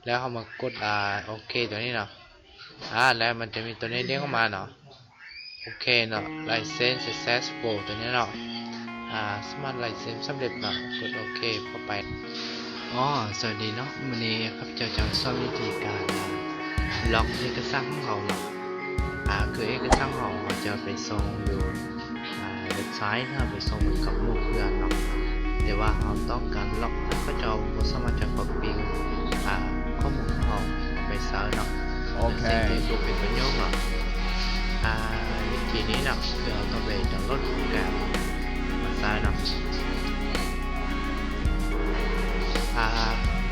ແລ້ວເຮົາມາກົດ ອ່າ ໂອເຄ ຕົວນີ້ເນາະ. ອາ ແລ້ວມັນຈະມີຕົວນີ້ເດ້ງອອກມາເນາະ. ໂອເຄເນາະ ໄລເຊັນເຊັກເຊັສເຟີລ ຕົວນີ້ເນາະ. ອາ ສາມາດໄລເຊັນສຳເລັດເນາະ. ກົດໂອເຄເຂົ້າໄປ. ອໍ ສະຫວັດດີເນາະ, ມື້ນີ້ຂ້າພະເຈົ້າຈະມາສອນວິທີການ ອາ ລັອກເອກະສານຂອງເຮົາເນາະ. ອາ ຄືເອກະສານຂອງເຮົາ ເຮົາຈະໄປສົ່ງຢູ່ ອາ ເວັບໄຊເນາະ, ໄປສົ່ງໃຫ້ກັບໝູ່ເພື່ອນເນາະ. ແຕ່ວ່າເຮົາຕ້ອງການລັອກ ເຂົາເຈົ້າບໍ່ສາມາດຈະກັອບປີ້ ອາ ຂໍ້ມູນຂອງເຮົາໄປໃຊ້ເນາະ. ໂອເຄ ເຊິ່ງຈະບໍ່ເປັນປະໂຫຍດເນາະ. ອາ ວິທີນີ້ເນາະ ຄືເຮົາຕ້ອງໄປດາວໂຫຼດໂປຣແກຣມມາໃຊ້ເນາະ. ອາ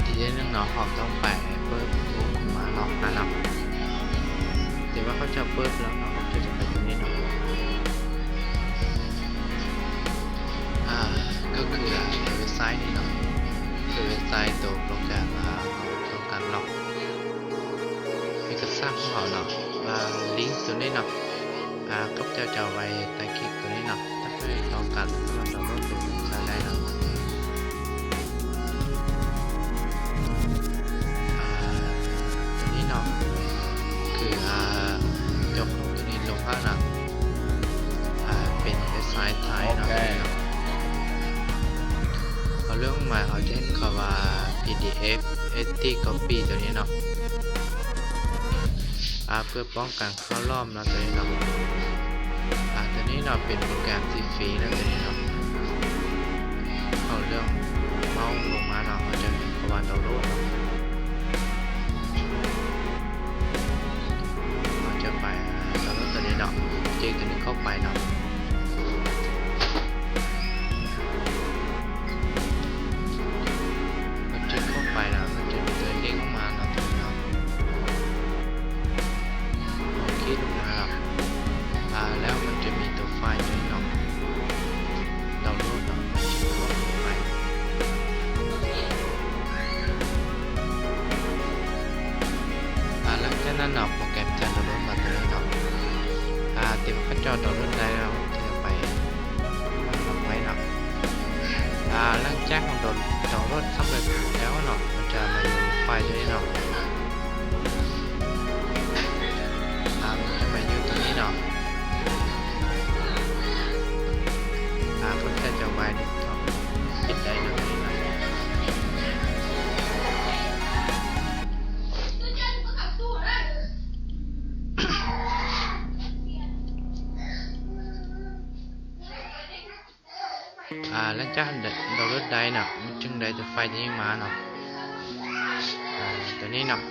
ທີໜຶ່ງເນາະ ເຮົາຕ້ອງໄປເປີດໂປຣແກຣມມາເນາະ. ອາ ເນາະ ແຕ່ວ່າເຂົາເຈົ້າເປີດແລ້ວເນາະ, ເຮົາຈະໄປຕົງນີ້ເນາະ. ອາ ກໍຄື ອາ ເວັບໄຊນີ້ເນາະ ຄືເວັບໄຊໂຕໂປຣແກຣມ ອາ ເຮົາຕ້ອງການລັອກເອກະສານຂອງເຮົາເນາະ. ອາ ລິ້ງໂຕນີ້ເນາະ ອາ ຂ້າພະເຈົ້າຈະເອົາໄວ້ໃຕ້ຄລິບໂຕນີ້ເນາະ. ຖ້າເກີດຕ້ອງການ ສາມາດດາວໂຫຼດໄປໃຊ້ໄດ້ເນາະ. ອາ ໂຕນີ້ເນາະ ຄື ອາ ເຈົ້າຂອງໂຕນີ້ລົງໃຫ້ເນາະ. ອາ ເປັນເວັບໄຊໄທເນາະ. ໂອເຄ ເຮົາເລືອກມາ ເຮົາຈະເຫັນຄຳວ່າ ພີດີເອັຟ ເອັດດີ ກັອບປີ້ ໂຕນີ້ເນາະ. ອາ ເພື່ອປ້ອງກັນ ເຂົ້າລອມເນາະ ຕົວນີ້ເນາະ. ອາ ຕົວນີ້ເນາະ ເປັນໂປຣແກຣມທີ່ຟຣີເນາະ ຕົວນີ້ເນາະ. ເຮົາເລືອກເມົາລົງມາເນາະ ເຮົາຈະເຫັນຄຳວ່າດາວໂຫຼດເນາະ. ເຮົາຈະໄປ ອາ ດາວໂຫຼດຕົວນີ້ເນາະ, ຈິກຕົວນີ້ເຂົ້າໄປເນາະ. ເມື່ອຈິກເຂົ້າໄປແລ້ວ ມັນຈະມີຕົວເດ້ງອອກມາເນາະ ຕົວນີ້ເນາະ. ຄລິກລົງມາເນາະ. ອາ ແລ້ວມັນຈະມີຕົວໄຟລ໌ຕົວນີ້ເນາະ ດາວໂຫຼດເນາະ. ອາ ຫຼັງຈາກນັ້ນເນາະ ໂປຣແກຣມຈະດາວໂຫຼດມາຕົວນີ້ເນາະ. ອາ ທີ່ວ່າເຂົາເຈົ້າດາວໂຫຼດໄດ້ແລ້ວ ຈະໄປ ໄວ້ເນາະ. ອາ ຫຼັງຈາກເຮົາດາວ ດາວໂຫຼດສຳເລັດແລ້ວເນາະ ມັນຈະມາຢູ່ໄຟລ໌ຕົວນີ້ເນາະ. ອາ ມັນຈະມາຢູ່ຕົວນີ້ເນາະ. ອາ ເພິ່ນຈະໄວ້ເດສທັອບ ປິດໄດ້ເນາະ. ອາ ຫຼັງຈາກດາວໂຫຼດໄດ້ເນາະ ມັນຈຶ່ງໄດ້ຕົວໄຟລ໌ຕົວນີ້ມາເນາະ. ອາ ຕົວນີ້ເນາະ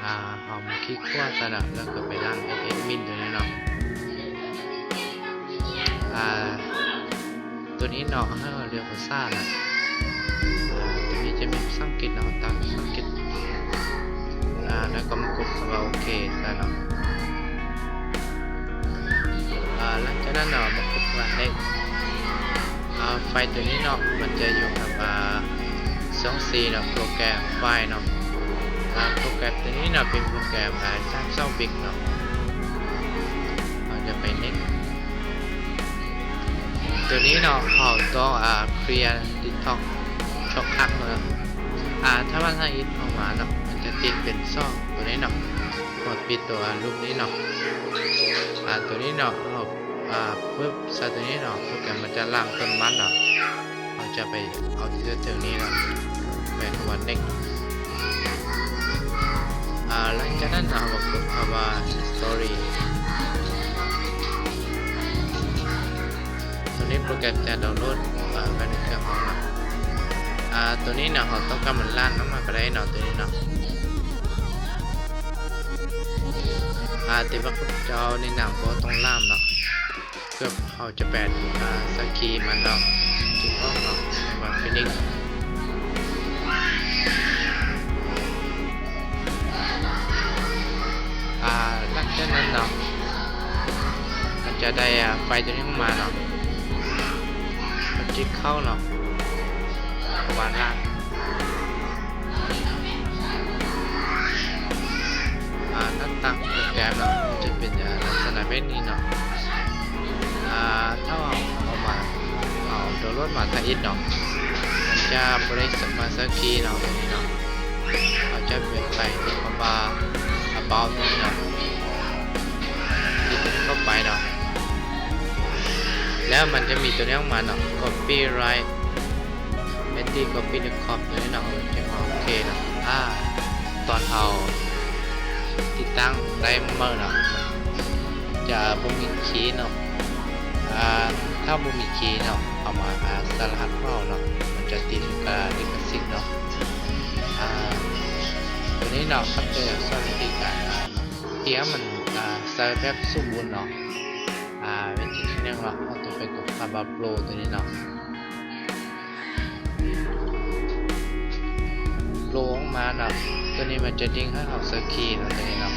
ອາ ເຮົາມາຄລິກຂວາໃສ່ລະ ແລ້ວກໍໄປລ້າງແອັດມິນຕົວນີ້ເນາະ. ອາ ຕົວນີ້ເນາະ ໃຫ້ເຮົາເລືອກພາສາເນາະ. ອາ ຕົວນີ້ຈະມີພາສາອັງກິດເນາະ, ຕັ້ງພາສາອັງກິດ ອາ ແລ້ວກໍມາກົດຄຳວ່າໂອເຄໃສ່ເນາະ. ອາ ຫຼັງຈາກນັ້ນເນາະ ມາກົດຄຳວ່າເນັກ. ອາ ໄຟລ໌ຕົວນີ້ເນາະ ມັນຈະຢູ່ກັບ ອາ ຊ່ອງຊີເນາະ ໂປຣແກຣມໄຟລ໌ເນາະ. ອາ ໂປຣແກຣມຕົວນີ້ເນາະ ເປັນໂປຣແກຣມ ອາ ສ້າງຊ່ອງບິກເນາະ. ເຮົາຈະໄປເນັກ ຕົວນີ້ເນາະ ເຮົາຕ້ອງ ອາ ເຄລຍດິສທັອບ ຊັອກຄັດເນາະ. ອາ ຖ້າພາສາອັງກິດອອກມາເນາະ ມັນຈະຕິດເປັນຊ່ອງຕົວນີ້ເນາະ ກົດປິດຕົວລູບນີ້ເນາະ. ອາ ຕົວນີ້ເນາະ ເຮົາ ອາ ປຶບ ໃສ່ຕົວນີ້ເນາະ ໂປຣແກຣມມັນຈະລ້າງອັດຕະໂນມັດເນາະ. ເຮົາຈະໄປເອົາທີ່ເທິງນີ້ເນາະ ແປນວ່າເນັກ. ອາ ຫຼັງຈາກນັ້ນເຮົາມາກົດຄຳວ່າຮິສຕໍຣີ. ຕົວນີ້ໂປຣແກຣມຈະດາວໂຫຼດ ອາ ໄວ້ໃນເຄື່ອງເຮົາເນາະ. ອາ ຕົວນີ້ເນາະ ເຮົາຕ້ອງການມັນລ້າງອອກມາກໍໄດ້ເນາະ ຕົວນີ້ເນາະ. ອາ ແຕ່ວ່າເຈົ້າແນະນຳບໍ່ຕ້ອງລ້າງເນາະ. ເພື່ອເຮົາຈະແປນ ອາ ສະກີມັນເນາະ ຖືກຕ້ອງເນາະ ໃຫ້ວ່າຟິນິດ. ອາ ຫຼັງຈາກນັ້ນເນາະ ມັນຈະໄດ້ ອາ ໄຟລ໌ຕົວນີ້ອອກມາເນາະ. ເຮົາຈິກເຂົ້າເນາະ ປະມານນັ້ນ. ອາ ໜ້າຕ່າງໂປຣແກຣມເນາະ ຈະເປັນ ອາ ລັກສະນະແບບນີ້ເນາະ. ອາ ຖ້າເຮົາເອົາມາ ເອົາດາວໂຫຼດມາທາງອິດເນາະ ມັນຈະບໍ່ໄດ້ມາສະກີເນາະ ແບບນີ້ເນາະ. ເຮົາຈະ ຕົວນີ້ອອກມາເນາະ copyright anti copy dot com ຕົວນີ້ເນາະ ເຮົາຈະໂອເຄເນາະ. ອາ ຕອນເຮົາຕິດຕັ້ງໄດ້ເມື່ອເນາະ ຈະບໍ່ມີຄີເນາະ. ອາ ຖ້າບໍ່ມີຄີເນາະ ເຮົາມາ ອາ ໃສ່ລະຫັດເຮົາເນາະ ມັນຈະຕິດ ອາ ລິຂະສິດເນາະ. ອາ ຕົວນີ້ເນາະ ຄັບເຕີສອນວິທີການ ອາ ທີ່ໃຫ້ມັນ ອາ ໃຊ້ແບບສົມບູນເນາະ. ອາ ວິທີທີໜຶ່ງເນາະ ເຮົາຕ້ອງໄປກົດຄຳວ່າໂປຣຕົວນີ້ເນາະ. ໂປຣອອກມາເນາະ ຕົວນີ້ມັນຈະດິ້ງໃຫ້ເຮົາໃສ່ຄີເນາະ ຕົວນີ້ເນາະ.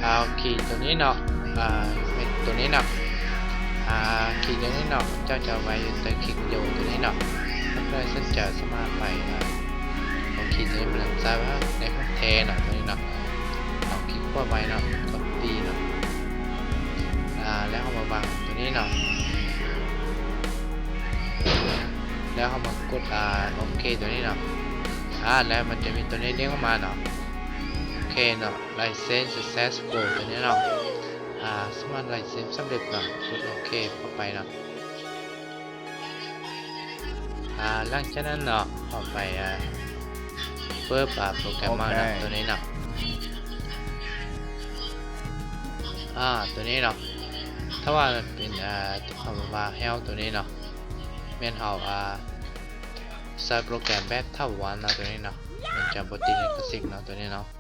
ເອົາຄີຕົວນີ້ເນາະ ອາ ຕົວນີ້ເນາະ ອາ ຄີຕົວນີ້ເນາະ ເຈົ້າຈະໄວ້ຢູ່ໃຕ້ຄລິກວິດີໂອຕົວນີ້ເນາະ. ເພື່ອສົນໃຈສາມາດໄປ ອາ ເອົາຄີຕົວນີ້ມາໃສ່ໃນຂອງແທ້ເນາະ ຕົວນີ້ເນາະ. ເອົາຄີຂວາໄວ້ເນາະ copy ເນາະ ອາ ແລ້ວເຮົາມາວາງຕົວນີ້ເນາະ ແລ້ວເຮົາມາກົດ ອາ ໂອເຄຕົວນີ້ເນາະ. ອາ ແລ້ວມັນຈະມີຕົວນີ້ເດ້ງອອກມາເນາະ ໂອເຄເນາະ license successful ຕົວນີ້ເນາະ. ອາ ສາມາດ license ສຳເລັດເນາະ ກົດໂອເຄເຂົ້າໄປເນາະ. ອາ ຫຼັງຈາກນັ້ນເນາະ ເຮົາໄປ ອາ ເປີດ ອາ ໂປຣແກຣມເນາະ ໂອເຄ ຕົວນີ້ເນາະ. ອາ ຕົວນີ້ເນາະ ຖ້າວ່າເປັນ ອາ ຄຳວ່າ help ຕົວນີ້ເນາະ ແມ່ນເຮົາ ອາ ໃຊ້ໂປຣແກຣມແບບຖາວອນເນາະ ຕົວນີ້ເນາະ ມັນຈະບໍ່ຕິດລິຂະສິດເນາະ ຕົວນີ້ເນາະ.